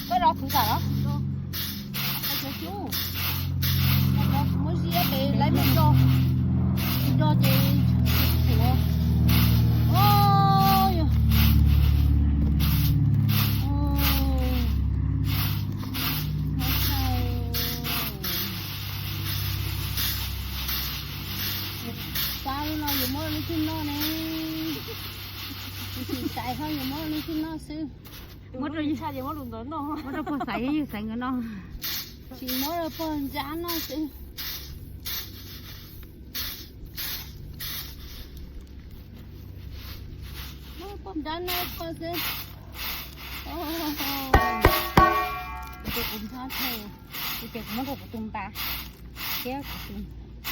Koj rov qhwv kam los? Cov cub, muab ziab pem laib me do, do ces qhuav. Xav no yuav muab lub twg noj ne? Tsis xav ho yuav muab lub twg noj xwb. Muab rau, muab rau pog xaiv, yus xaiv nkawd noj. Tsis muab rau pog nrab noj xwb. Muab pog nrab noj pog xwb. Kuv ces kuv nrab, kuv ces kuv muab rau kuv tus npa thiab kuv tus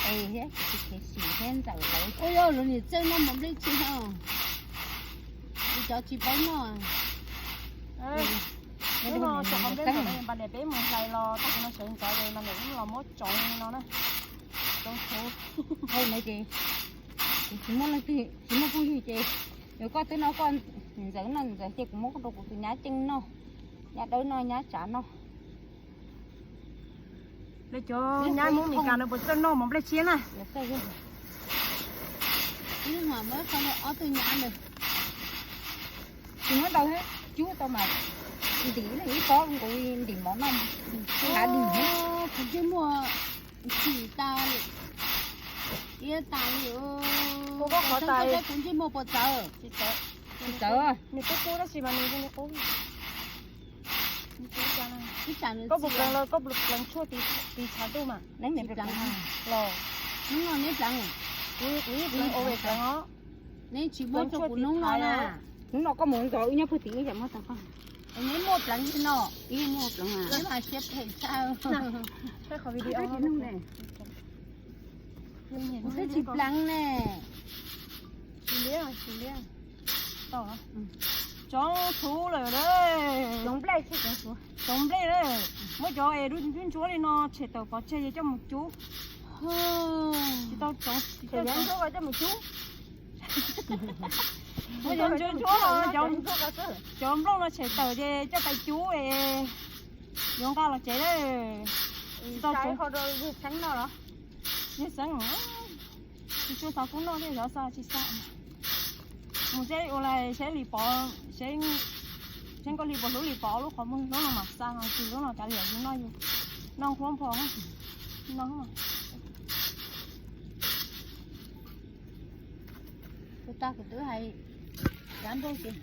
es thiab kuv tus khev sim thiab ntxawm lawv. Ua yog lub niam txawj noj mov nplej tshis no. Kuv cov tsis paub noj. Hnub no cov qhov nplej ntawm no npa niam peb mus hlais los tag kis no sawv ntxov ces npa niam wb los muab tsoov no na. Tsoov txhuv. Hauj no ces kuv tsis muaj leej twg, tsis muaj phooj ywg ces yog koj twb noj koj, ntxawm noj ntxawm ces kuv muab rau kuv tus nyab ceeb noj, nyab dawb noj, nyab tsav noj. Lawv cov nyab Hmoob Mes Kas no puas txawj noj mov nplej tshiab na? Ob tug nyab ntawd tsis muab ntau thiab, cub tau mas ntim ib pob nkaus li ntim mov noj, nqa dim. Kuv ntsej muag tsim tas li, iab tas li. Kuv ntsej muag puas txawv? Tsis txawv. Nws qub qub tab sis mas nws qub. Koj puas pleev los koj pleev tshuaj tiv tshav ntuj mas? Los hnub no neb pleev, kuv ib pleev ua pleev os. Neb tsis muab rau kuv hnub no na. Hnub no koj mus ntxov wb nyob puag tim ib yam muab tag koj. Neb muaj pleev li no, ib muaj pleev mas siab phem tshaj. Kuv twb tsis pleev ne. Tsoov txhuv lawm, tsoov nplej, tsoov nplej, muab cov es ntsuab ntsuab li no tshem tawm pov tseg es coj mus cub. Tsis tau tsoov, coj mus cub. Muab cov ntsuab ntsuab, cov nplooj no tshem tawm ces coj pais cub es yuav nqa los tsev lawm. Tsis tau tsoov. Yawg Xeeb, tsis tshua xav kub noj thiab, xav xav tsis xav. Mus seb ua li seb Lis Pov, seb Nkauj Hli puas hlub Lis Pov lub qhov muag, lub no mas xa no, tsis lub no kav liam, yus noj, yus noj huab nphos no. Kuv tag kuv twb hais, kav nrog ces